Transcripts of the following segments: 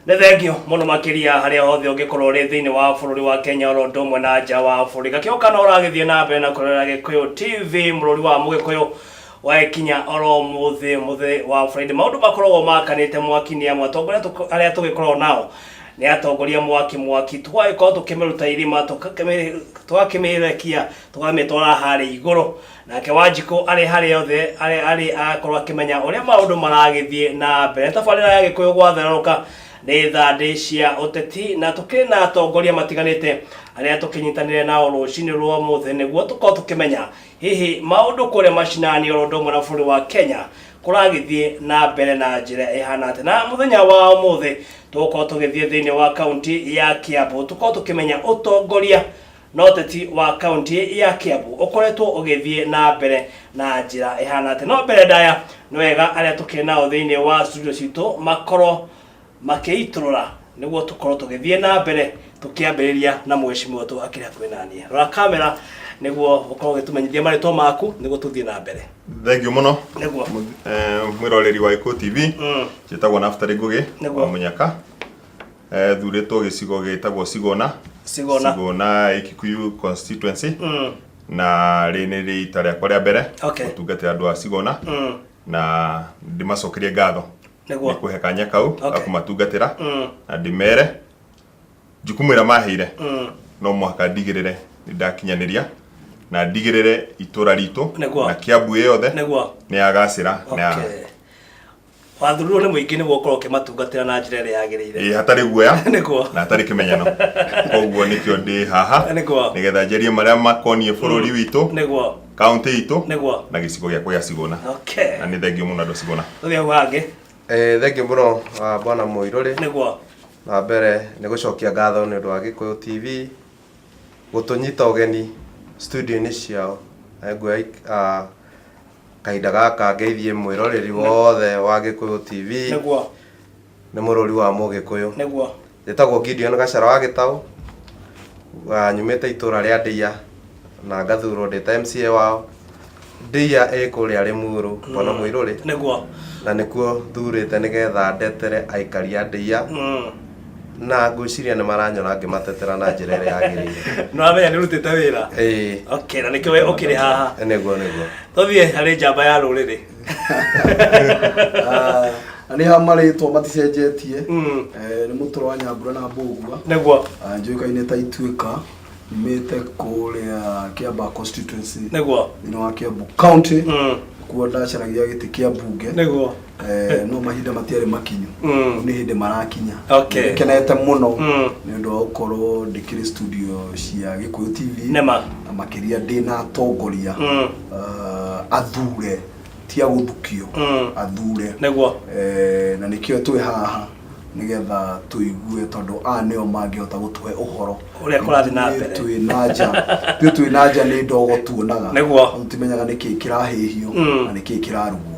Nĩ thengio mũno makĩria harĩa hothe ũngĩkorwo ũrĩ thĩinĩ wa bũrũri wa Kenya oro ũndũ ũmwe na nja wa bũrũri. Gakĩo kana ũragĩthiĩ na mbere na kũrora Gĩkũyũ TV mũrũri wa Mũgĩkũyũ wagĩkinya oro mũthĩ mũthĩ wa Friday. Maũndũ makoragwo makanĩte mwaki nĩ amwe atongoria arĩa tũgĩkoragwo nao nĩ atongoria mwaki mwaki tũgagĩkorwo tũkĩmĩruta irima tũgakĩmĩrekia tũkamĩtwara harĩa igũrũ. Nake Wanjikũ arĩ harĩa othe arĩ arĩ agakorwo akĩmenya ũrĩa maũndũ maragĩthiĩ na mbere. Tabarĩra ya Gĩkũyũ gwatherũka nĩ thandĩ cia ũteti na tũkĩrĩ na atongoria matiganĩte arĩa tũkĩnyitanĩre nao rũcinĩ rwa ũmũthĩ nĩguo tũkorwo tũkĩmenya hihi maũndũ kũrĩa macinani oro ũndũ ũmwe na bũrũri wa Kenya kũragĩthiĩ na mbere na njĩra ĩhana atĩa. Na mũthenya wa ũmũthĩ tũgũkorwo tũgĩthiĩ thĩinĩ wa kaunti ya Kiambu tũkorwo tũkĩmenya ũtongoria na ũteti wa kaunti ya Kiambu ũkoretwo ũgĩthiĩ na mbere na njĩra ĩhana atĩa. No mbere ndaya nĩ wega arĩa tũkĩrĩ nao thĩinĩ wa studio citũ makorwo makĩitũrũra nĩguo tũkorwo tũgĩthiĩ na mbere tũkĩambĩrĩria na mheshimiwa tu akĩrĩ hakuhĩ naniĩ. Rora kamera nĩguo ũkorwo ũgĩtũmenyithia marĩtwa maku nĩguo tũthiĩ na mbere. Thank you mũno. Nĩguo. Mwĩroreri wa Gĩkũyũ TV. Njĩtagwo Naftali Ngũgĩ Nĩguo. wa Mũnyaka. Thurĩtwo gĩcigo gĩtagwo Sigona. Sigona. Sigona ĩ Kikuyu constituency. Na rĩ nĩ rita rĩakwa rĩa mbere gũtungatĩra andũ a Sigona. Na ndĩmacokerie ngatho Nĩguo. nĩ kũhe kanya kau ga kũmatungatĩra. Na ndĩmere jukumu ĩrĩa maheire no mũhaka ndigĩrĩre nĩ ndakinyanĩria na ndigĩrĩre itũra ritũ Nĩguo. na Kiambu ĩ yothe Nĩguo. nĩ yagacĩra na Wathurirwo nĩ mũingĩ nĩguo ũkorwo ũkĩmatungatĩra na njĩra ĩrĩa yagĩrĩire. Ĩ hatarĩ guoya Nĩguo. na hatarĩ kĩmenyano. Koguo nĩkĩo ndĩ haha Nĩguo. nĩgetha njarie marĩa makoniĩ bũrũri witũ, Nĩguo. kaunti itũ Nĩguo. na gĩcigo gĩakwa gĩa Sigona. Na nĩ thengio mũno andũ a Sigona. Tũthiĩ hau hangĩ. Thengio mũno bwana Mũirũrĩ. Nĩguo. Na mbere nĩ gũcokia ngatho nĩ ũndũ wa Gĩkũyũ TV gũtũnyita ũgeni studio-inĩ ciao. Na nguoya kahinda gaka ngeithie mwĩroreri wothe wa Gĩkũyũ TV. Nĩguo. Nĩ mũrũri wa Mũgĩkũyũ. Nĩguo. Njĩtagwo Gideon Gachara wa Gĩtaũ. Nyumĩte itũra rĩa Ndĩia na ngathurwo ndĩ ta MCA wao. Ndĩia ĩ kũrĩa Rĩmuru, Bwana Mũirũrĩ. Nĩguo. Na nĩkuo thurĩte nĩgetha ndetere aikari a Ndĩia. Na ngwĩciria nĩ maranyona ngĩmatetera na njĩra ĩrĩa yagĩrĩire. Nĩ wamenya nĩ ũrutĩte wĩra. Ĩĩ. Okay, na nĩkĩo we ũkĩrĩ haha. Nĩguo nĩguo. Tũthiĩ harĩ njamba ya rũrĩrĩ. Ah, na nĩ ha marĩtwa maticenjetie. Nĩ mũtũro wa Nyambura na Mbũgua. Nĩguo. Ah, njũĩkaine ta Ituĩka, nyumĩte kũrĩa Kiambaa constituency. Nĩguo. Thĩinĩ wa Kiambu County. Kuo ndacaragia gĩtĩ kĩa mbunge. Nĩguo. No mahinda matiarĩ makinyu. Rĩu nĩ hĩndĩ marakinya. Nĩkenete mũno nĩ ũndũ wa gũkorwo ndĩkĩrĩ studio cia Gĩkũyũ TV. Nĩma. Na makĩria ndĩna atongoria athure ti a gũthukio athure. Nĩguo. Na nĩkĩo twĩ haha nĩgetha tũigue tondũ aya nĩo mangĩhota gũtũhe ũhoro Ũrĩa kũrathiĩ na mbere. Twĩ na nja, ithuĩ twĩ na nja nĩ ndogo tuonaga. Nĩguo. Tũtimenyaga nĩkĩ kĩrahĩhio na nĩkĩ kĩrarugwo.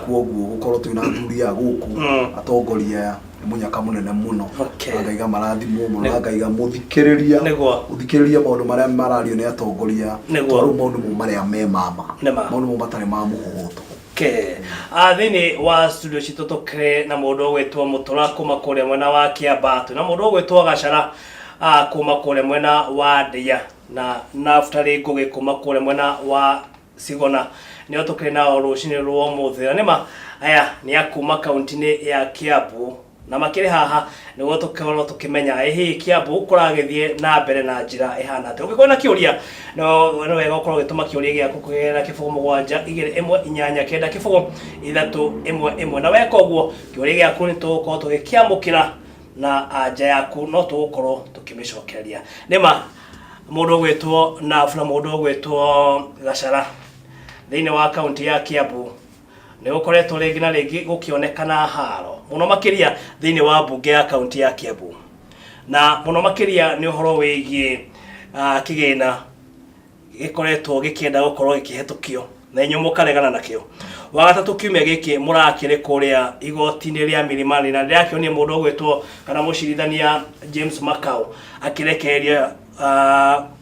Kwoguo gũkorwo twĩna athuri aya gũkũ, atongoria aya nĩ mũnyaka mũnene mũno. Na ngaiga marathimwo mũno na ngaiga mũthikĩrĩria. Nĩguo. Mũthikĩrĩrie maũndũ marĩa marario nĩ atongoria. Nĩguo. Tondũ rĩu maũndũ mau marĩa me mama. Nĩma. Maũndũ mau matarĩ ma mũhũhũto. Okay. Thĩinĩ wa studio citũ tũkĩrĩ na mũndũ ũgwĩtwo Mũtũra kuma kũrĩa mwena wa Kĩamba, twĩna mũndũ ũgwĩtwo Gacara kuma kũrĩa mwena wa Ndĩa na Naftali Ngũgĩ kuma kũrĩa mwena wa Sigona. Nĩo tũkĩrĩ nao rũcinĩ rwa ũmũthĩ. Na nĩma aya nĩ a kuma kaunti-inĩ ya Kiambu na makĩrĩ haha nĩguo tũkorwo tũkĩmenya ĩ hihi Kiambu kũragĩthiĩ na mbere na njĩra ĩhana atĩa. Ũngĩkorwo na kĩũria no nĩ wega ũkorwo ũgĩtũma kĩũria gĩaku kũgerera 0 7 2 8 9 0 3 1 1 na weka ũguo kĩũria gĩaku nĩ tũgũkorwo tũgĩkĩamũkĩra na anja yaku no tũgũkorwo tũkĩmĩcokereria. Nĩma mũndũ ũgwĩtwo Naf na mũndũ ũgwĩtwo Gacara thĩinĩ wa kaunti ya Kiambu nĩ gũkoretwo rĩngĩ na rĩngĩ gũkĩonekana haro mũno makĩria thĩinĩ wa mbunge ya kaunti ya Kiambu na mũno makĩria nĩ ũhoro wĩgiĩ kĩgĩna gĩkoretwo gĩkĩenda gũkorwo gĩkĩhetũkio na inyuĩ mũkaregana nakĩo. Wagatatũ kiumia gĩkĩ mũrakĩrĩ kũrĩa igoti-inĩ rĩa Milimani na ndĩrakĩonia mũndũ ũgwĩtwo kana mũcirithania James Makau akĩrekereria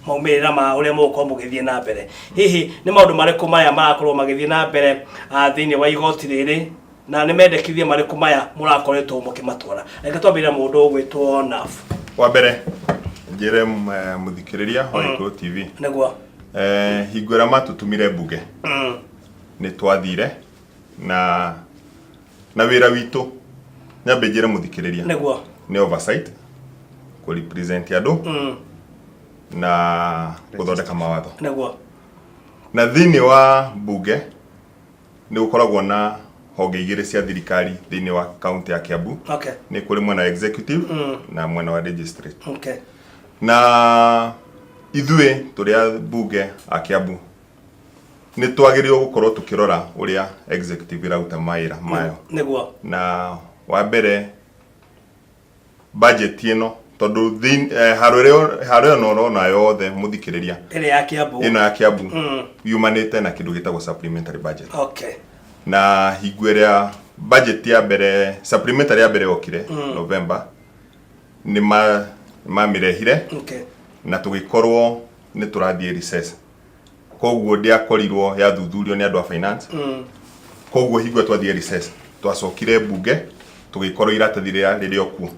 maumĩrĩra ma ũrĩa mũgũkorwo mũgĩthiĩ na mbere. Hihi nĩ maũndũ marĩkũ maya marakorwo magĩthiĩ na mbere thĩinĩ wa igoti rĩrĩ? Na nĩ mendekithia marĩkũ maya mũrakoretwo mũkĩmatwara? Reke twambĩrĩria mũndũ ũgwĩtwo Naf. Wa mbere njĩre mũthikĩrĩria wa Gĩkũyũ TV. Nĩguo. Hingo ĩrĩa matũtũmire mbunge nĩ twathire na wĩra witũ, nyambe njĩre mũthikĩrĩria, nĩ oversight, kũ represent andũ na gũthondeka mawatho. Na thĩinĩ wa mbunge nĩ gũkoragwo na honge igĩrĩ cia thirikari thĩinĩ wa kaunti ya Kiambu. Nĩ kũrĩ mwena wa executive na mwena wa legislature. Na ithuĩ tũrĩ a mbunge a Kiambu nĩ twagĩrĩirwo gũkorwo tũkĩrora ũrĩa executive ĩraruta mawĩra mayo. Na wa mbere budget ĩno, tondũ haro ĩrĩa, haro ĩno ũrona yothe mũthikĩrĩria, Ĩrĩa ya Kiambu. Ĩno ya Kiambu yumanĩte na kĩndũ gĩtagwo supplementary budget. Na hingo ĩrĩa budget ya mbere, supplementary ya mbere yokire November, nĩ mamĩrehire na tũgĩkorwo nĩ tũrathiĩ recess, koguo ndĩakorirwo yathuthurio nĩ andũ a finance. Koguo hingo ĩrĩa twathiĩ recess, twacokire mbunge tũgĩkorwo iratathi rĩrĩa rĩrĩ o kuo.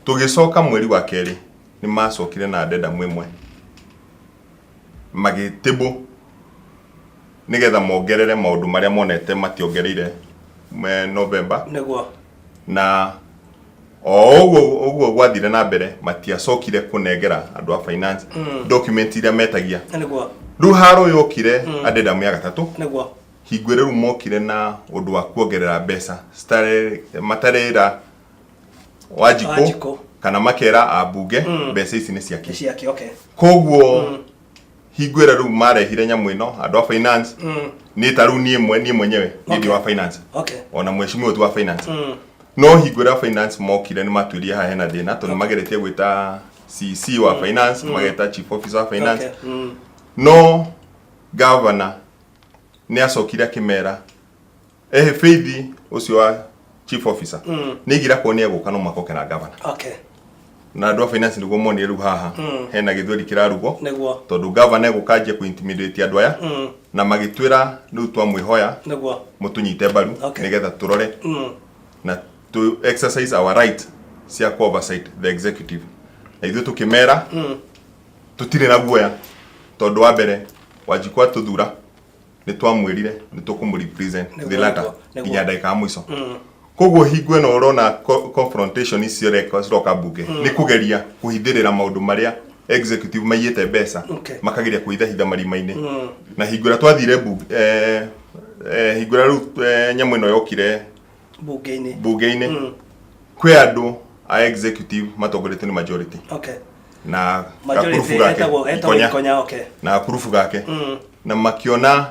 Tũgĩcoka mweri wa kerĩ, nĩ macokire na addendum ĩmwe magĩtĩbũ nĩgetha mongerere maũndũ marĩa monete mationgereire November. Na o ũguo ũguo gwathire na mbere, matiacokire kũnengera andũ a finance document iria metagia. Rĩu haro yokire addendum ya gatatũ, hingo ĩrĩa rĩu mokire na ũndũ wa kuongerera mbeca matarera Wanjikũ, Wanjikũ. Kana makera ambunge mbeca ici nĩ ciake. Nĩ ciake, okay. Koguo hingo ĩrĩa rĩu marehire nyamũ ĩno, andũ a finance, niĩ ta rĩu niĩ mwenyewe niĩ ndi wa finance, ona mheshimiwa ti wa finance, no hingo ĩrĩa finance mokire nĩ matuĩrie haha hena thĩna, tondũ nĩ mageretie gwĩta CC wa finance, mageta chief officer wa finance, no governor nĩ acokire akĩmera ehe, Faith ũcio wa chief officer nĩ igira kuo nĩ egũka no mwaka oke na governor. Na andũ a finance nĩguo monire rĩu haha hena gĩthweri kĩrarugwo, tondũ governor egũka anjie kũ intimidate andũ aya, na magĩtwĩra rĩu twamwĩhoya mũtũnyite mbaru nĩgetha tũrore na to exercise our right cia ku oversight the executive. Na ithuĩ tũkĩmera tũtirĩ na guoya, tondũ wa mbere Wanjikũ atũthura nĩ twamwĩrire nĩ tũkũmũ represent the latter nginya ndagĩka ya mũico. Koguo hingo ĩno ũrona confrontation icio ciroka mbunge nĩ kũgeria kũhithĩrĩra maũndũ marĩa executive maiyĩte mbeca, makageria kũhithahitha marima-inĩ. Na hingo ĩrĩa twathire mbunge, hingo ĩrĩa rĩu nyamũ ĩno yokire Bunge-inĩ. Mbunge-inĩ, kwĩ andũ a executive matongoretio nĩ majority na Majority gakurubu gake, etagwo Ikonya. Ikonya, okay. Na gakurubu gake, na makiona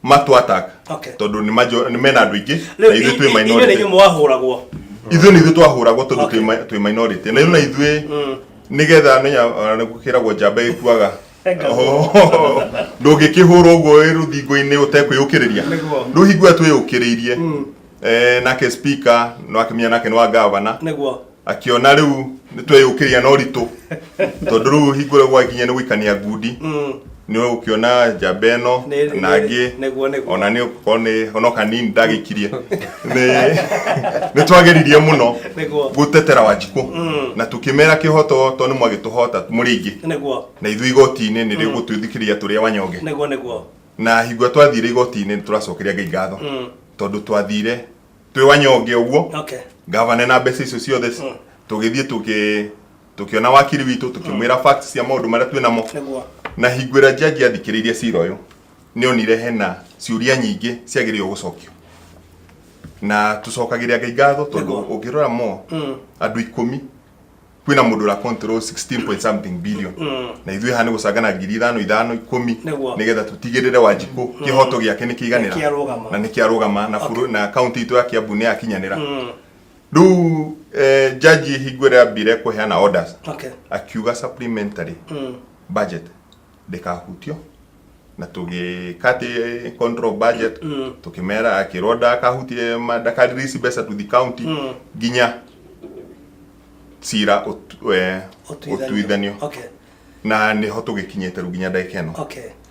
matu attack tondũ nĩ mena andũ aingĩ na Rĩu ithuĩ twĩ inyuĩ nĩ minority. inyuĩ mwahũragwo. Ithuĩ nĩ ithuĩ twahũragwo tondũ twĩ minority, na rĩu na ithuĩ nĩgetha nĩnya gũkĩragwo njamba ĩkuaga. Ndũngĩkĩhũrwo ũguo wĩ rũthingo-inĩ ũtekwĩyũkĩrĩria. Rĩu hingo ĩrĩa twĩyũkĩrĩirie, nake speaker no akĩmenya nake nĩ wa gavana, akiona rĩu nĩ tweyũkĩria na ũritũ, tondũ rĩu hingo ĩrĩa gwakinya nĩ gũikania ngundi, nĩ ũgũkĩona njamba ĩno na angĩ. Nĩguo, nĩguo. Ona nĩ ũkorwo nĩ ono kanini ndagĩkirie, nĩ twageririe mũno gũtetera Wanjikũ na tũkĩmera kĩhoto, tondũ nĩ mwagĩtũhota mũrĩ aingĩ, na ithuĩ igoti-inĩ nĩ rĩgũtwĩthikĩria tũrĩ wanyonge. Nĩguo nĩguo. Na hingo ĩrĩa twathire igoti-inĩ, nĩ tũracokeria Ngai ngatho, tondũ twathire twĩ wanyonge ũguo, gavana na mbeca icio ciothe, tũgĩthiĩ tũkĩona wakiri witũ, tũkĩmwĩra facts cia maũndũ marĩa twĩ namo. Na hingo ĩrĩa jaji athikĩrĩirie cira ũyũ, nĩ onire hena ciũria nyingĩ ciagĩrĩirwo gũcokio, na tũcokagĩria Ngai ngatho tondũ ũngĩrora mo andũ 10 kwĩna mũndũ ũra control 16 point something billion, na ithuĩ haha nĩ gũcangana 5,000 5 10, nĩgetha tũtigĩrĩre Wanjikũ kĩhoto gĩake nĩ kĩiganĩra. Nĩkĩarũgama. Na nĩkĩarũgama na na kaunti itũ ya Kiambu nĩ yakinyanĩra. Rĩu jaji hingo ĩrĩa ambire kũheana orders, akiuga supplementary budget ndĩkahutio, na tũgĩka atĩ control budget, tũkĩmera akĩrwo ndakahutie ndaka release mbeca to the county nginya cira ũtuithanio. Na nĩho tũgĩkinyĩte rĩu nginya ndagĩka ĩno.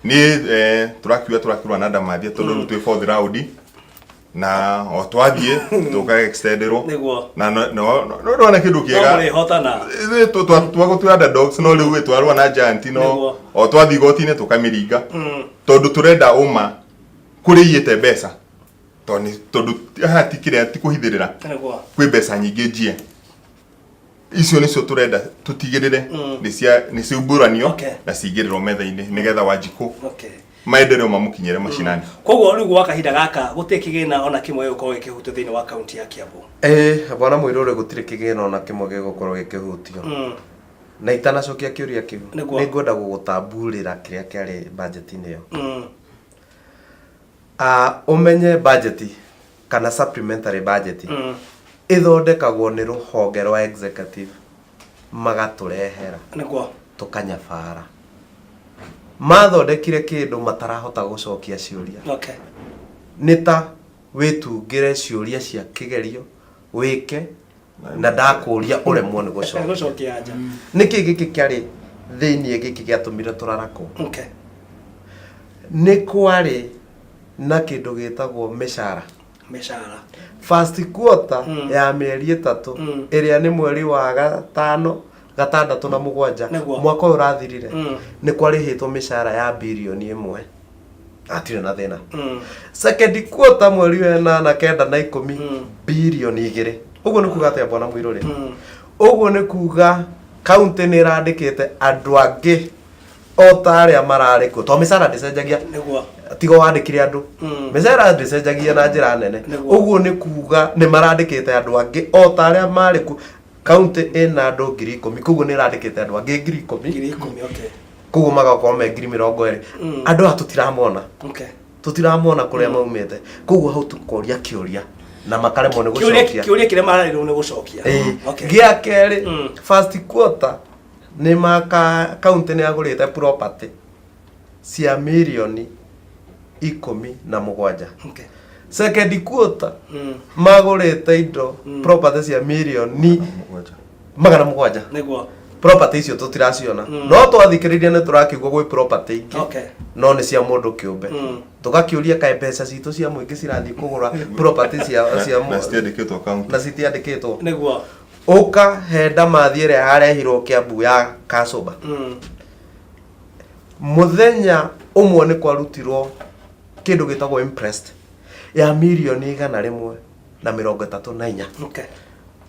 Niĩ tũrakiuga tũrakĩrwa na ndamathia, tondũ rĩu twĩ fourth round. Na o twathiĩ tũka extenderwo. Nĩguo. Na no no no ndona kĩndũ No kĩega. mũrĩhotana. Ithuĩ twagũtua underdogs no rĩu twarũa na giant no Nĩguo. o twathiĩ igoti-inĩ tũkamĩringa tondũ tũrenda ũma kũrĩa iyĩte mbeca tondũ tondũ haha ti kĩrĩa ti kũhithĩrĩra. Nĩguo. Kwĩ mbeca nyingĩ njie icio nĩcio tũrenda tũtigĩrĩre nĩ cia nĩ ciumbũranio na cingĩrĩrwo metha-inĩ nĩgetha Wanjikũ maendeleo mamũkinyĩre macinani. Koguo rĩu gwa kahinda gaka gũtirĩ kĩgĩna ona kĩmwe gĩgũkorwo gĩkĩhutio thĩinĩ wa kaunti ya Kiambu. Ĩĩ bwana Mũirũrĩ, gũtirĩ kĩgĩna ona kĩmwe gĩgũkorwo gĩkĩhutio. Na itanacokia kĩũria kĩu, nĩ ngwenda gũgũtamburĩra kĩrĩa kĩarĩ budget-inĩ ĩyo. Ũmenye budget kana supplementary budget ĩthondekagwo nĩ rũhonge rwa executive magatũrehera. Tũkanyabara. Mathondekire kĩndũ matarahota gũcokia ciũria. Nĩ ta wĩtungĩre ciũria cia kĩgerio wĩke na ndakũria ũremwo nĩ gũcokia. Gũcokia anja. Nĩkĩ gĩkĩ kĩarĩ thĩiniĩ gĩkĩ gĩatũmire tũrarakwo? Nĩ kwarĩ na kĩndũ gĩtagwo mĩcara. Mĩcara. First quarter ya mĩeri 3 ĩrĩa nĩ mweri wa 5, 6 na 7 mwaka ũyũ ũrathirire nĩ kwarĩhĩtwo mĩcara ya birioni 1. Hatirĩ na thĩna. Second quarter mweri wa 8, 9 na 10 birioni 2. Ũguo nĩ kuga atĩa bwana Mũirũrĩ? Ũguo nĩ kuga kaunti nĩ ĩrandĩkĩte andũ angĩ o ta arĩa mararĩ kuo tondũ mĩcara ndĩcenjagia. Tiga wandĩkire andũ. Mĩcara ndĩcenjagia na njĩra nene. Ũguo nĩ kuga nĩ marandĩkĩte andũ angĩ o ta arĩa marĩ kuo. Kaunti ĩna andũ 10,000, koguo nĩ ĩrandĩkĩte andũ angĩ 10,000. 10,000, okay. Koguo magakorwo me 20,000. Andũ aya tũtiramona. Tũtiramona kũrĩa maumĩte. Koguo hau tũkoria kĩũria na makaremwo nĩ gũcokia. Kĩũria kĩrĩa mararĩrwo nĩ gũcokia. Gĩa kerĩ, first quarter nĩ maka kaunti nĩ yagũrĩte property cia mirioni 17. Second quarter magũrĩte indo property cia mirioni 700. Nĩguo. Property icio tũtiraciona. No twathikĩrĩria nĩ tũrakĩigua gwĩ property ingĩ. No nĩ cia mũndũ kĩũmbe. Tũgakĩũria kaĩ mbeca citũ cia mũingĩ cirathiĩ kũgũra property cia na citiandĩkĩtwo kaunti. Na citiandĩkĩtwo. Nĩguo. Ũka he ndamathi ĩrĩa yarehirwo Kiambu ya Kasũmba. Mũthenya ũmwe nĩ kwarutirwo kĩndũ gĩtagwo imprest ya mirioni 134.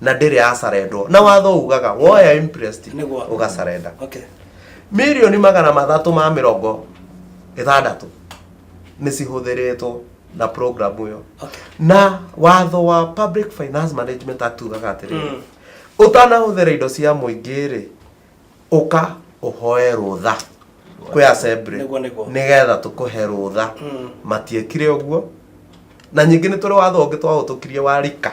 Na ndĩrĩ yacarendwo. Na watho ugaga woya imprest ũgacarenda. Mirioni 360 nĩ cihũthĩrĩtwo na program ĩyo. Na watho wa Public Finance Management Act ugaga atĩrĩrĩ, ũtanahũthĩra indo cia mũingĩ rĩ, ũka ũhoe rũtha kwĩ assembly nĩgetha tũkũhe rũtha. Matiekire ũguo. Na nyingĩ nĩ tũrĩ watho ũngĩ twahũtũkirie wa rika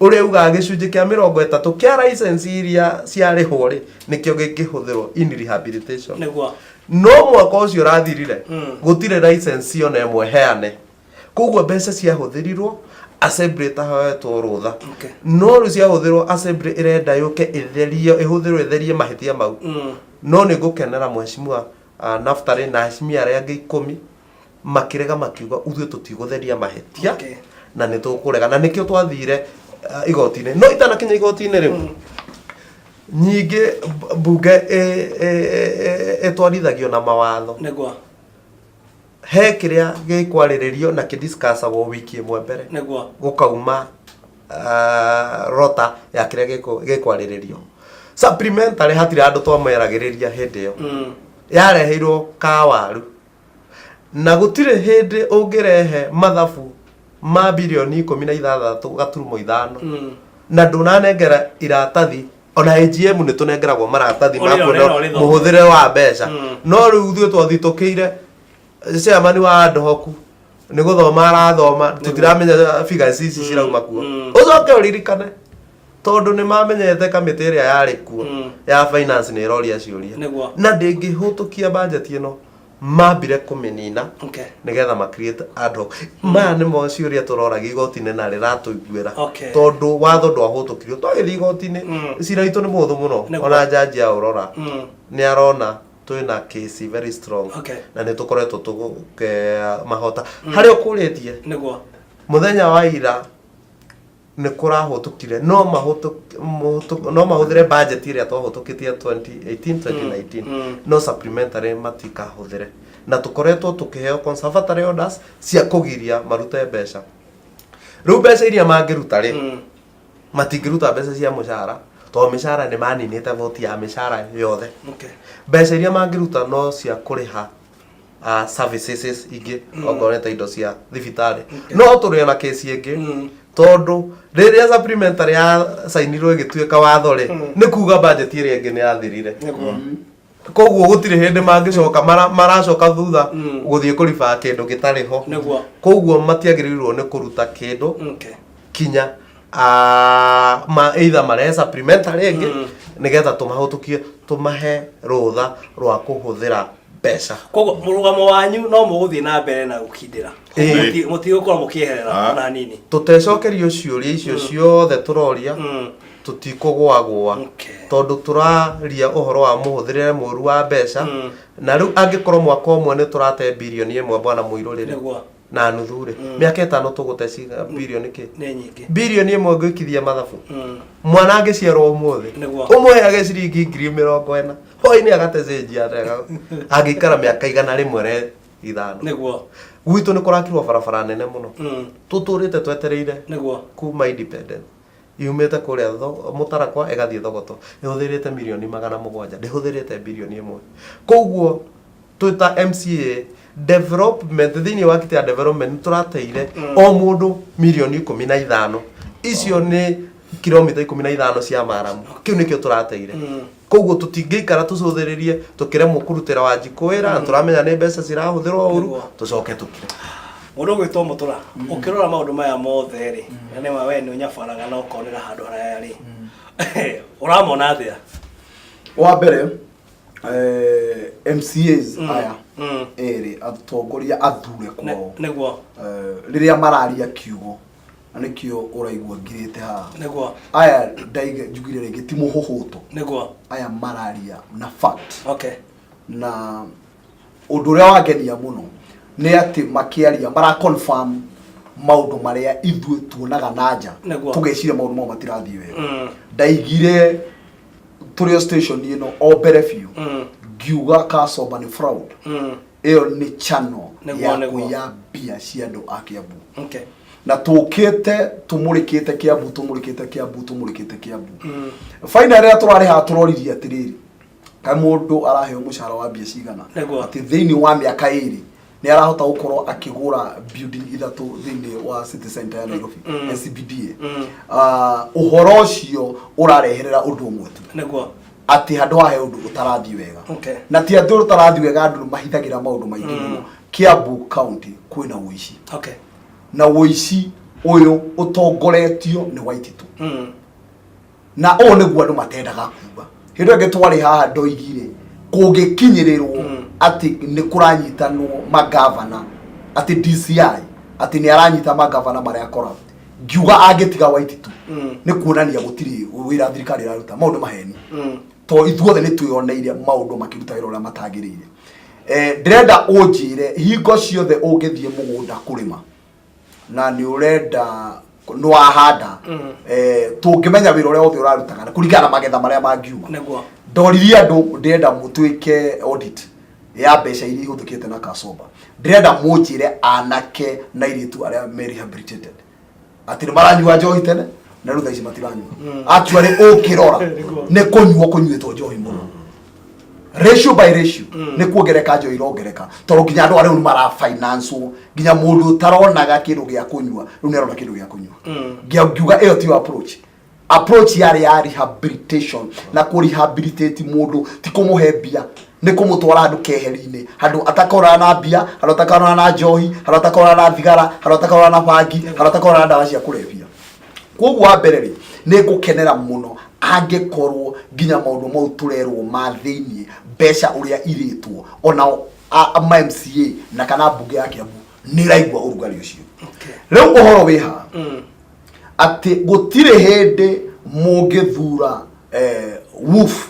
ũrĩa ugaga gĩcunjĩ kĩa 30 kĩa license iria ciarĩhwo rĩ nĩkĩo gĩngĩhũthĩrwo in rehabilitation. No mwaka ũcio ũrathirire gũtirĩ license ona ĩmwe heane. Koguo mbeca ciahũthĩrirwo assembly ĩtahoetwo rũtha. No rĩu ciahũthĩrwo assembly ĩrenda yũke ĩtherio ĩhũthĩrwo ĩtherie mahĩtia mau. No nĩ ngũkenera mheshimiwa Naftali na aheshimiwa arĩa angĩ 10 makĩrega makiuga ithuĩ tũtigũtheria mahĩtia na nĩ tũkũrega na nĩkĩo twathire igoti-inĩ. No itanakinya igoti-inĩ rĩu nyingĩ mbunge ĩtwarithagio na mawatho. Nĩguo. He kĩrĩa gĩkwarĩrĩrio na kĩdiscussagwo wiki ĩmwe mbere. Nĩguo. Gũkauma rota ya kĩrĩa gĩkwarĩrĩrio. Supplementary hatirĩ andũ twameragĩrĩria hĩndĩ ĩyo. Yareheirwo kawaru. Na gũtirĩ hĩndĩ ũngĩrehe mathabu ma birioni 16.5 na ndũnanengera iratathi ona AGM nĩ tũnengeragwo maratathi ma Ũrĩa kuona ũrĩa ũrĩthoma. mũhũthĩre wa mbeca. No rĩu ithuĩ twathitũkĩire chairman wa ad hoc nĩ gũthoma arathoma tũtiramenya figures ici cirauma kuo. Ũcoke ũririkane tondũ nĩ mamenyete kamĩtĩ ĩrĩa yarĩ kuo ya finance nĩ ĩroria ciũria. Na ndĩngĩhũtũkia budget ĩno mambire kũmĩnina nĩgetha ma create ad hoc. Maya nĩmo ciũria tũroragia igoti-inĩ na rĩratũiguĩra. Tondũ watho ndwahũtũkirio twagĩthiĩ igoti-inĩ cira witũ nĩ mũhũthũ mũno. Ona jaji aũrora nĩ arona twĩna case very strong. Na nĩ tũkoretwo tũgũkea mahota. Harĩa ũkũrĩtie Nĩguo. Mũthenya wa ira nĩ kũrahũtũkire no mahũtũ- mũhũtũ- no mahũthĩre budget ĩrĩa twahũtũkĩtie 2018 2019 no supplementary matikahũthĩre na tũkoretwo tũkĩheo conservatory orders cia kũgiria marute mbeca rĩu mbeca iria mangĩruta rĩ matingĩruta mbeca cia mũcara tondũ mĩcara nĩ maninĩte voti ya mĩcara yothe Okay. mbeca iria mangĩruta no cia kũrĩha uh, services ingĩ okorwo nĩ ta indo cia thibitarĩ no tũrĩ ona kesi ĩngĩ tondũ rĩrĩa supplementary ya sainirwo ĩgĩtuĩka watho rĩ nĩ kuga budget ĩrĩa ĩngĩ nĩ yathirire Nĩguo. koguo gũtirĩ hĩndĩ mangĩcoka mara- maracoka thutha gũthiĩ kũriba kĩndũ gĩtarĩ ho Nĩguo. koguo matiagĩrĩirwo nĩ kũruta kĩndũ Okay. kinya ah, ma either marehe supplementary ĩngĩ nĩgetha tũmahũtũkie tũmahe rũtha rwa kũhũthĩra mbeca Koguo mũrũgamo wanyu no mũgũthiĩ na mbere na gũkindĩra. Ĩĩ. Mũti- Mũtigũkorwo mũkĩeherera Ah. ona hanini. tũtecokerio ciũria icio ciothe tũroria tũtikũgwagũa Okay. tondũ tũraria ũhoro wa mũhũthĩrĩre mũru wa mbeca na rĩu angĩkorwo mwaka ũmwe nĩ tũrate birioni ĩmwe bwana mũirũrĩrĩ Nĩguo. na nuthu rĩ mĩaka ĩtano tũgũte ciga birioni kĩ Nĩ nyingĩ. birioni ĩmwe ngũikithia mathabu mwana angĩciarwo ũmũthĩ Nĩguo. ũmũheage ciringi 40,000 hwainĩ agate cĩnji atega angĩikara mĩaka 100 re ithano Nĩguo. gwitũ nĩ kũrakirwo barabara nene mũno Mm. tũtũrĩte twetereire Nĩguo. kuma independent yumĩte kũrĩa mũtarakwa ĩgathiĩ thogoto ĩhũthĩrĩte mirioni 700 ndĩhũthĩrĩte birioni 1 koguo twĩ ta MCA development thĩinĩ wa kitĩ ya development nĩ tũrateire o mũndũ mirioni 15 icio nĩ kilomita 15 cia maramu kĩu nĩkĩo tũrateire koguo tũtingĩikara tũcũthĩrĩrie tũkĩremwo kũrutĩra Wanjikũ wĩra na tũramenya nĩ mbeca cirahũthĩrwo ũru Nĩguo. tũcoke tũkire Mũndũ ũgwĩtwo Mũtũra, ũkĩrora maũndũ maya mothe rĩ, na nĩma we nĩ ũnyabaraga na ũkonera handũ haraya rĩ, ũramona atĩa? Wa mbere MCAs aya erĩ atongoria athure kwao Nĩguo. Rĩrĩa mararia kiugo na nĩkĩo ũraigua ngirĩte haha Nĩguo. Aya ndaiga njugire rĩngĩ ti mũhũhũto Nĩguo. Aya mararia na fact Okay. Na ũndũ ũrĩa wangenia mũno nĩ atĩ makĩaria mara confirm maũndũ marĩa ithuĩ tuonaga na nja Nĩguo. tũgeciria maũndũ mau matirathiĩ wega ndaigire tũrĩ o station ĩno o mbere biũ ngiuga Kasomba nĩ fraud ĩyo nĩ channel Nĩguo, ya nĩguo. kũiya mbia cia andũ a Kiambu Okay. Na tũkĩte tũmũrĩkĩte Kiambu tũmũrĩkĩte Kiambu tũmũrĩkĩte Kiambu final ĩrĩa tũrarĩ haha tũroririe atĩrĩrĩ kaĩ mũndũ araheo mũcara wa mbia cigana Nĩguo. atĩ thĩinĩ wa mĩaka ĩrĩ nĩ arahota gũkorwo akĩgũra building ithatũ thĩinĩ wa city center ya Nairobi NCBDA Ah, ũhoro ũcio ũrareherera ũndũ ũmwe tu Nĩguo. atĩ handũ haha he ũndũ ũtarathiĩ wega Okay. Na ti atĩ ũndũ ũtarathiĩ wega andũ nĩ mahithagĩra maũndũ maingĩ mũno Kiambu County kwĩna ũici Okay. Na ũici ũyũ ũtongoretio nĩ Waititu na ũũ nĩguo andũ matendaga kuga hĩndĩ ĩyo ĩngĩ twarĩ haha ndoigire kũngĩkinyĩrĩrwo atĩ nĩ kũranyitanwo magavana atĩ DCI atĩ nĩ aranyita magavana marĩa corrupt ngiuga angĩtiga Waititu nĩ kuonania gũtirĩ wĩra thirikari ĩraruta maũndũ maheni to ithuothe nĩ twĩoneire maũndũ makĩruta wĩra ũrĩa matagĩrĩire eh, ndĩrenda ũnjĩre hingo ciothe ũngĩthiĩ mũgũnda kũrĩma na nĩ ũrenda nĩ wahanda eh, tũngĩmenya wĩra ũrĩa wothe ũrarutaga na kũringana na magetha marĩa mangiuma Nĩguo. Ndoririe andũ ndĩrenda mũtuĩke audit ya mbeca iria ihũthĩkĩte na Kasomba ndĩrenda mũnjĩre anake na airĩtu arĩa me rehabilitated atĩ nĩ maranyua njohi tene na rĩu thaa ici matiranyua actually ũngĩrora nĩ kũnyua kũnyuĩtwo njohi mũno ratio by ratio nĩ kuongereka njohi irongereka tondũ nginya andũ arĩa rĩu nĩ marafinancewo nginya mũndũ ũtaronaga kĩndũ gĩa kũnyua rĩu nĩ arona kĩndũ gĩa kũnyua ngiuga ĩyo tiyo approach approach yarĩ ya rehabilitation na kũ rehabilitate mũndũ ti kũmũhe mbia nĩ kũmũtwara handũ keheri-inĩ handũ atakorana na mbia handũ atakorana na njohi handũ atakorana na thigara handũ atakorana na bangi handũ atakorana na ndawa cia kũrebia koguo wa mbere rĩ nĩ ngũkenera mũno angĩkorwo nginya maũndũ mau tũrerwo ma thĩiniĩ mbeca ũrĩa irĩtwo onao ma MCA na kana mbunge ya Kiambu nĩ ĩraigua ũrugarĩ ũcio Okay. Rĩu ũhoro wĩ haha atĩ gũtirĩ hĩndĩ mũngĩthura eh, wolf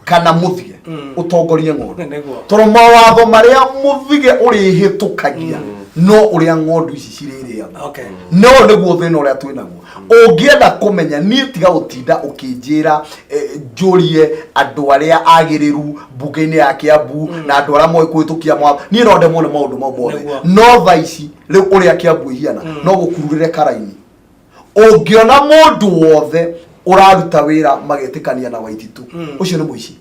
kana mũthige ũtongorie ng'ondu Nĩguo. tondũ mawatho marĩa mũthige ũrĩhĩtũkagia No ũrĩa ng'ondu ici cirĩrĩagwo. No nĩguo thĩna ũrĩa twĩ naguo. Ũngĩenda kũmenya niĩ, tiga gũtinda ũkĩnjĩra njũrie andũ arĩa agĩrĩru mbunge-inĩ ya Kiambu na andũ arĩa moĩ kũhĩtũkia mawatho. Niĩ no ndemwo nĩ maũndũ mau mothe. No thaa ici rĩu ũrĩa Kiambu ĩhiana, no gũkururĩre karaini. Ũngĩona mũndũ wothe ũraruta wĩra magetĩkania na Waititu, ũcio nĩ mũici.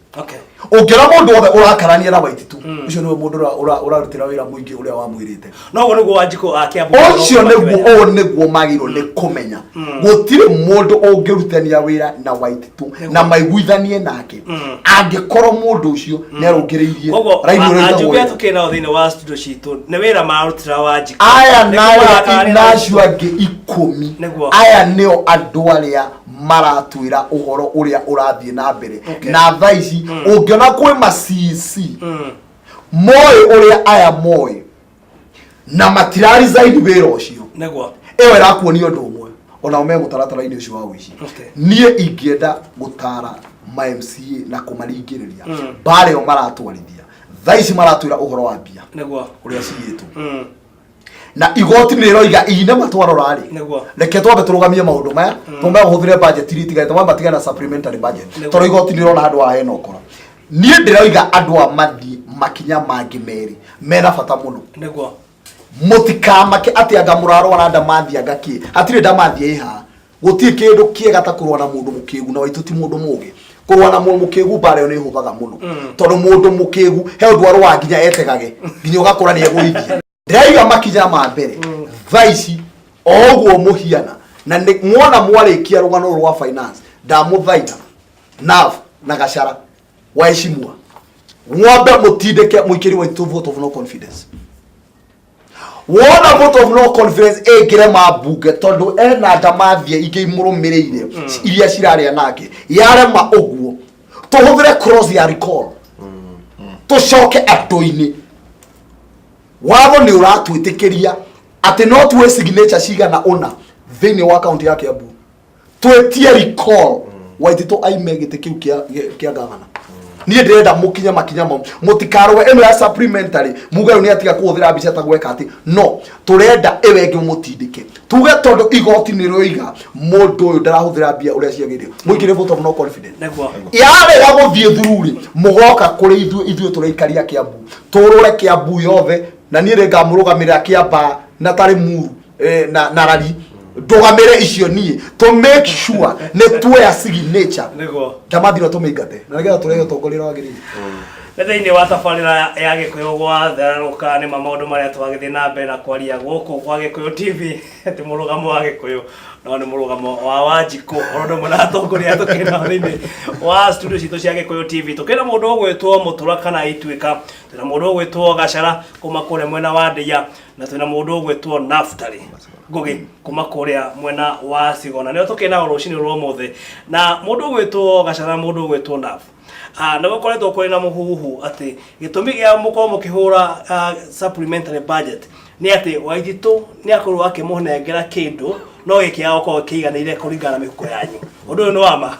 Ũngĩona mũndũ wothe ũrakarania na Waititu, ũcio nĩwe mũndũ ũrarutĩra wĩra mũingĩ ũrĩa wamwĩrĩte. No ũguo nĩguo Wanjikũ a Kiambu ũcio nĩguo, ũũ nĩguo magĩrĩirwo nĩ kũmenya. Gũtirĩ mũndũ ũngĩrutania wĩra na Waititu na maiguithanie nake angĩkorwo mũndũ ũcio nĩ arũngĩrĩirie Koguo raini ũrĩa anjumbe ĩtagwo wĩra. Tukĩ nao thĩinĩ wa studio citũ nĩ wĩra mararutĩra Wanjikũ. Aya Nĩguo na arĩa marakarania na na acio angĩ 10. Aya nĩo andũ arĩa maratwĩra ũhoro ũrĩa ũrathiĩ na mbere. Na thaa ici ũngĩona kwĩ ma CC moĩ ũrĩa aya moĩ na matira resign wĩra ũcio, ĩyo ĩrakuonia ũndũ ũmwe, onao me mũtaratara-inĩ ũcio wa ũici. Niĩ ingĩenda gũtara ma MCA na kũmaringĩrĩria mbara ĩyo maratwarithia thaa ici, maratwĩra ũhoro wa mbia ũrĩa ciyĩtwo, na igoti nĩ rĩroiga ine matwarora rĩ, reke twambe tũrũgamie maũndũ maya, twambe hũthĩre budget iria itigarĩte, twambe matigane na supplementary budget, tondũ igoti nĩ rĩrona handũ haha hena ũkora. Niĩ ndĩroiga andũ a mathiĩ makinya mangĩ merĩ mena bata mũno. Mũtikamake atĩ anga mũrarwara ndamathi, anga kĩ. Hatirĩ ndamathi ĩ haha. Gũtirĩ kĩndũ kĩega ta kũrũa na mũndũ mũkĩgu, na Waitũ ti mũndũ mũgĩ. Kũrũa na mũndũ mũkĩgu, mbara ĩyo nĩ ĩhũthaga mũno, tondũ mũndũ mũkĩgu he ũndũ arũaga nginya etegage nginya ũgakora nĩ egũithia. Ndĩraiga makinya ma mbere thaa ici o ũguo mũhiana na nĩ mwona mwarĩkia rũgano rwa finance, ndamũthaitha Nav na Gacara waheshimiwa, ng'ombe mũtindĩke mũikĩri Waitũ vote of no confidence. Wona vote of no confidence ĩngĩrema mbunge, tondũ ena ndamathia ingĩ imũrũmĩrĩire iria cirarĩa nake, yarema ũguo tũhũthĩre clause ya recall, tũcoke andũ-inĩ. Watho nĩ ũratwĩtĩkĩria atĩ no tuoe signature cigana ũna thĩinĩ wa kaunti ya Kiambu twĩtie recall, Waititũ aime gĩtĩ kĩu kĩa gavana. Niĩ ndĩrenda mũkinye makinya mau, mũtikarũe ĩno ya supplementary muge rĩu nĩ atiga kũhũthĩra mbica ta gweka atĩ no tũrenda ĩyo ĩngĩ mũtindĩke tuge, tondũ igoti nĩ rĩoiga mũndũ ũyũ ndarahũthĩra mbia ũrĩa ciagĩrĩire, mũikĩre vote of no confidence. Yarega gũthiĩ thururi, mũgoka kũrĩ ithuĩ. Ithuĩ tũraikaria Kiambu, tũrũre Kiambu yothe, na niĩ nĩngamũrũgamĩrĩra Kĩambaa na tarĩ Muru na rari ndũgamĩre icio niĩ to make sure nĩ tuoya signature ndamathira tũmĩingate na nĩgetha tũrehe ũtongoria ũrĩa wagĩrĩire. Nĩ thĩinĩ wa tabarĩra ya Gĩkũyũ gwatherũka, nĩ ma maũndũ marĩa twagĩthiĩ na mbere na kwaria gũkũ kwa Gĩkũyũ TV ti mũrũgamo wa Gĩkũyũ, no nĩ mũrũgamo wa Wanjikũ oro ũndũ ũmwe na atongoria tũkĩna thĩinĩ wa studio citũ cia Gĩkũyũ TV. Tũkĩna mũndũ ũgwĩtwo Mũtura kana Ituĩka, twĩna mũndũ ũgwĩtwo Gacara kuma kũrĩa mwena wa Ndeiya, na twĩna mũndũ ũgwĩtwo Naftali Ngũgĩ kuma kũrĩa mwena wa Sigona. Nĩo tũkĩna rũcinĩ rwa ũmũthĩ na mũndũ ũgwĩtwo Gacara na mũndũ ũgwĩtwo Naf. Nĩ gũkoretwo kũrĩ na mũhuhu atĩ gĩtũmi gĩa mũkorwo mũkĩhũra supplementary budget nĩ atĩ Waititũ nĩ akorwo akĩmũnengera kĩndũ no gĩkĩaga gũkorwo kĩiganĩire kũringana na mĩhuko yanyu. Ũndũ ũyũ nĩ wa ma,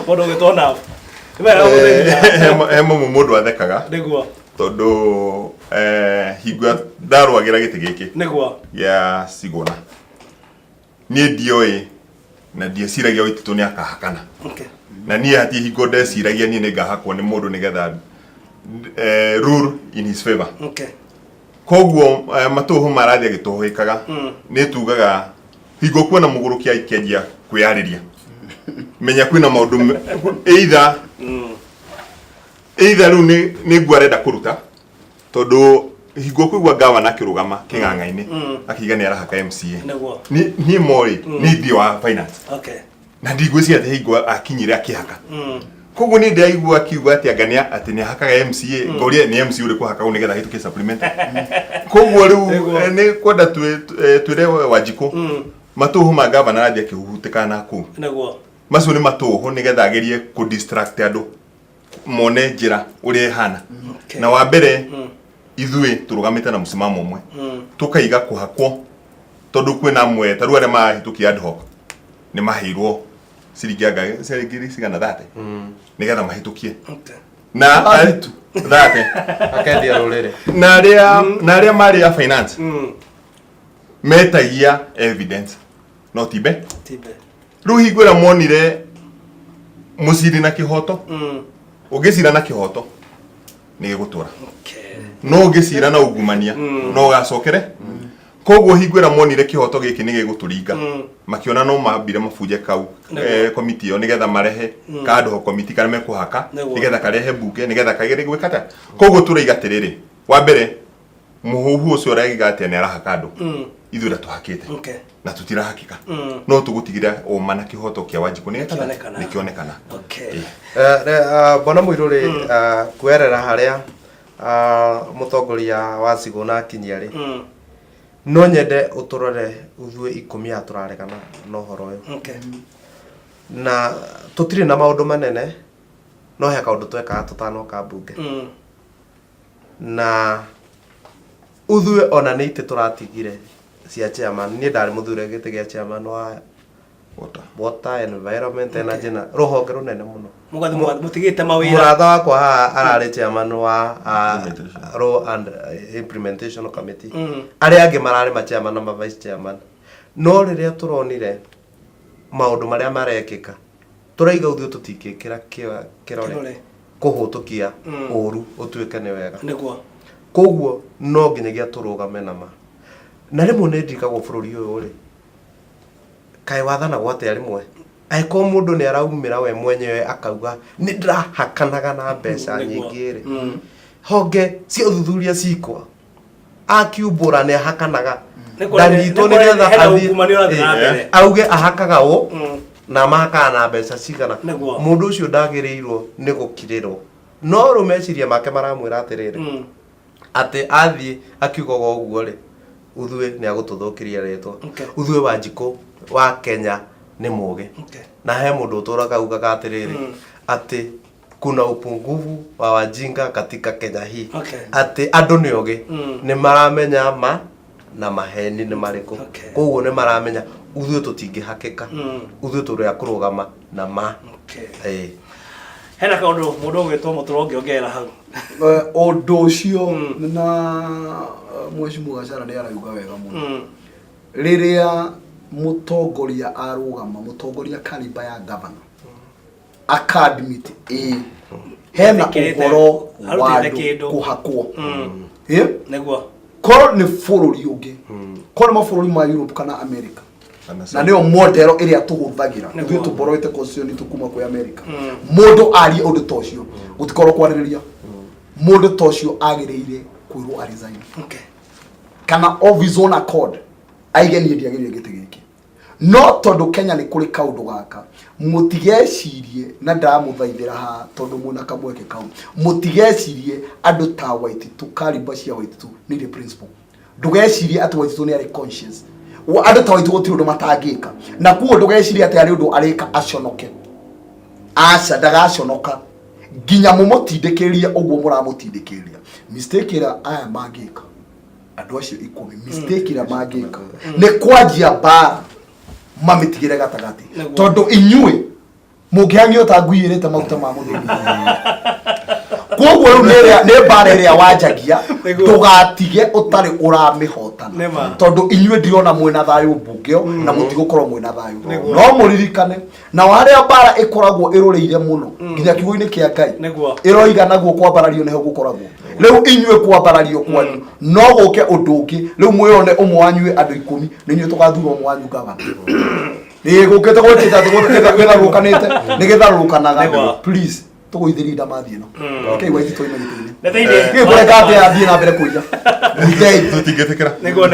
mũndũ ũgwĩtwo Naf? Nĩ wega gũthĩnja. He mamwe mũndũ athekaga, tondũ hingo ĩrĩa ndarũagĩra gĩtĩ gĩkĩ gĩa Sigona, niĩ ndioĩ na ndieciragia Waititũ nĩ akahakana. Na niĩ hatirĩ hingo ndeciragia niĩ nĩ ngahakwo nĩ mũndũ nĩgetha rule in his favor. Koguo matũhũ marathiĩ agĩtũhĩkaga. Nĩ tugaga hingo kuona mũgũrũki akĩanjia kwĩyarĩria, menya kwĩna maũndũ either rĩu nĩ nguo arenda kũruta, tondũ hingo kũigua gavana akĩrũgama kĩng'ang'a-inĩ akiuga nĩ arahaka MCA. Niĩ morĩ nĩ ndiĩ wa finance na ndigwĩciria atĩ hingo akinyire akĩhaka. Koguo niĩ ndĩraigua akiuga atĩ anga nĩ atĩ nĩ ahakaga MCA, ngoria nĩ MCA ũrĩkũ ahakaga nĩgetha ahĩtũkie supplementary. Koguo rĩu nĩ kwenda twĩre Wanjikũ matũhũ ma gavana arathiĩ akĩhuhutĩkaga na kũu, macio nĩ matũhũ nĩgetha agerie kũ distract andũ mone njĩra ũrĩa ĩhana. Na wa mbere, ithuĩ tũrũgamĩte na mũsimamo ũmwe, tũkaiga kũhakwo, tondũ kwĩna amwe ta rĩu arĩa marahĩtũkia ad hoc nĩ maheirwo ciringi anga ciringi cigana 30 nĩgetha mahĩtũkie na Athitu. Thate. Akendia rũrĩrĩ. Na arĩa marĩ a finance metagia evidence no tibe. Tibe. Rĩu hingo ĩrĩa monire mũciri na kĩhoto, ũngĩcira na kĩhoto nĩ gĩgũtũra, no ũngĩcira na ungumania no ũgacokere. Koguo hingo ĩrĩa monire kĩhoto gĩkĩ nĩ gĩgũtũringa, makĩona no mambire mabunje kau komiti ĩyo nĩgetha marehe kando komiti karĩa mekũhaka nĩgetha karehe mbunge nĩgetha kagere gwĩka atĩa. Koguo tũraiga atĩrĩrĩ, wa mbere mũhuhu ũcio ũraiga atĩa nĩ arahaka andũ, ithuĩ ndatũhakĩte na tũtirahakĩka, no tũgũtigĩra ũma na kĩhoto kĩa Wanjikũ nĩ Kĩonekana. nĩ kĩonekana. Bwana Mũirũ rĩ, kwerera harĩa mũtongoria wa Cigũna akinyia rĩ, no nyende ũtũrore ithuĩ 10 aya tũraregana na ũhoro ũyũ, na tũtirĩ na maũndũ manene, no he kaũndũ twekaga tũtanoka mbunge, na uthuĩ ona nĩ itĩ tũratigire cia chairman. Niĩ ndarĩ mũthure gĩtĩ gĩa chairman wa Water. Water, environment, energy na rũhonge rũnene mũno. Mũgathi mũtigĩte mawĩra. Mũratha wakwa haha ararĩ chairman wa Implementation. Law and Implementation Committee. Arĩa angĩ mararĩ ma chairman na ma vice chairman, no rĩrĩa tũronire maũndũ marĩa marekĩka, tũraiga ithuĩ tũtingĩkĩra kĩrore Kĩrore. kũhũtũkia ũru ũtuĩke nĩ wega. Koguo no nginyagia tũrũgame na ma, na rĩmwe nĩ ndirikagwo bũrũri ũyũ rĩ, kaĩ wathanagwo atĩa? Rĩmwe angĩkorwo mũndũ nĩ araumĩra we mwenyewe akauga nĩ ndĩrahakanaga na mbeca nyingĩ rĩ, honge cia ũthuthuria cikwa akiumbũra nĩ ahakanaga, ndanyitwo nĩgetha Hena athiĩ ungumania ũrathiĩ na mbere. Auge ahakaga ũ na mahakaga na mbeca cigana. Mũndũ ũcio ndagĩrĩirwo nĩ gũkirĩrwo, no rĩu meciria make maramwĩra atĩrĩrĩ, atĩ athiĩ akiugaga ũguo rĩ, uthuĩ nĩ agũtũthũkĩria rĩtwa. Uthuĩ Wanjikũ wa Kenya nĩ mũgĩ, na he mũndũ ũtũraga augaga atĩrĩrĩ, atĩ kuna upungufu wa wajinga katika Kenya hii, atĩ andũ nĩ ogĩ, nĩ maramenya ma na maheni nĩ marĩkũ. Koguo nĩ maramenya uthuĩ tũtingĩhakĩka, uthuĩ tũrĩ a kũrũgama na ma. Ĩĩ. Hena kaũndũ mũndũ ũgwĩtwo mũtũro ũngĩongerera hau? Ũndũ ũcio na mheshimiwa Gachara nĩ arauga wega mũno. Rĩrĩa mũtongoria arũgama, mũtongoria kariba ya governor, aka-admit ĩĩ hena Etĩkĩrĩte, ũhoro wa arutĩte andũ kĩndũ. kũhakwo. Ĩ? Korwo nĩ bũrũri ũngĩ, korwo nĩ mabũrũri ma Europe kana America, Kana na nĩyo model ĩrĩa tũhũthagĩra, ithuĩ tũborowete constitution itũ kuma kwĩ America, mũndũ arie ũndũ ta ũcio gũtikorwo kwarĩrĩria, mũndũ ta ũcio agĩrĩire kwĩrwo a resign kana of his own accord aige niĩ ndiagĩrĩire gĩtĩ gĩkĩ. No tondũ Kenya nĩ kũrĩ kaũndũ gaka, mũtigecirie, na ndamũthaithĩra haha tondũ mwĩna kamweke kau, mũtigecirie andũ ta Waititu, kariba cia Waititu nĩ irĩ principle. Ndũgecirie atĩ Waititu nĩ arĩ conscious. Andũ ta Waititu gũtirĩ ũndũ matangĩka, na kuo ndũgecirie atĩ harĩ ũndũ arĩka aconoke. Aca, ndagaconoka nginya mũmũtindĩkĩrĩrie ũguo mũramũtindĩkĩrĩria. Mistake ĩrĩa aya mangĩka, andũ acio 10, mistake ĩrĩa mangĩka nĩ kwanjia mbara mamĩtigĩre gatagatĩ, tondũ inyuĩ mũngĩhang'io ta ngui ĩrĩte maguta ma mũthĩni. Koguo rĩu nĩ mbara ĩrĩa wanjagia, ndũgatige ũtarĩ ũramĩhotana, Nĩma. tondũ inyuĩ ndirona mwĩna thayũ mbunge ĩyo, na mũtigũkorwo mwĩna thayũ. No mũririkane nao harĩa mbara ĩkoragwo ĩrũrĩire mũno nginya kiugo-inĩ kĩa Ngai, ĩroiga naguo kwambarario nĩho gũkoragwo. Rĩu inyuĩ kwambarario kwanyu no gũke ũndũ ũngĩ. Rĩu mwĩone ũmwe wanyu andũ 10 nĩ inyuĩ tũgathura ũmwe wanyu gavana. Ĩĩ, gũkĩte gwĩkĩte atĩ gĩtharũrũkanĩte nĩ gĩtharũrũkanaga. Please, tũgũithĩrie nda mathiĩ no rekei Waititu oime gĩtĩ-inĩ. Nĩ thĩinĩ Kĩ kũreka atĩ athiĩ na mbere kũiya? Mũitei. Tũtingĩtĩkĩra. Nĩguo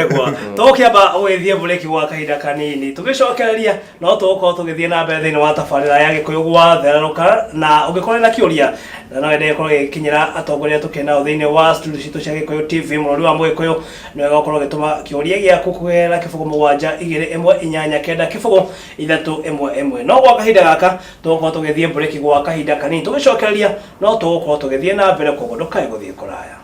tũgũkĩamba gũgĩthiĩ break gwa kahinda kanini, tũgĩcokereria no tũgũkorwo tũgĩthiĩ na mbere thĩinĩ wa tabarĩra ya Gĩkũyũ gwathererũka. Na ũngĩkorwo na kĩũria na no wende gĩkorwo gĩgĩkinyĩra atongoria tũkĩ nao thĩinĩ wa studio citũ cia Gĩkũyũ TV mũrũri wa Mũgĩkũyũ, nĩ wega ũkorwo ũgĩtũma kĩũria gĩaku kũgerera 0 7 2 1 8 9 0 3 1 1. No gwa kahinda gaka tũgũkorwo tũgĩthiĩ break gwa kahinda kanini, tũgĩcokereria no tũgũkorwo tũgĩthiĩ na mbere, koguo ndũkae gũthiĩ kũraya.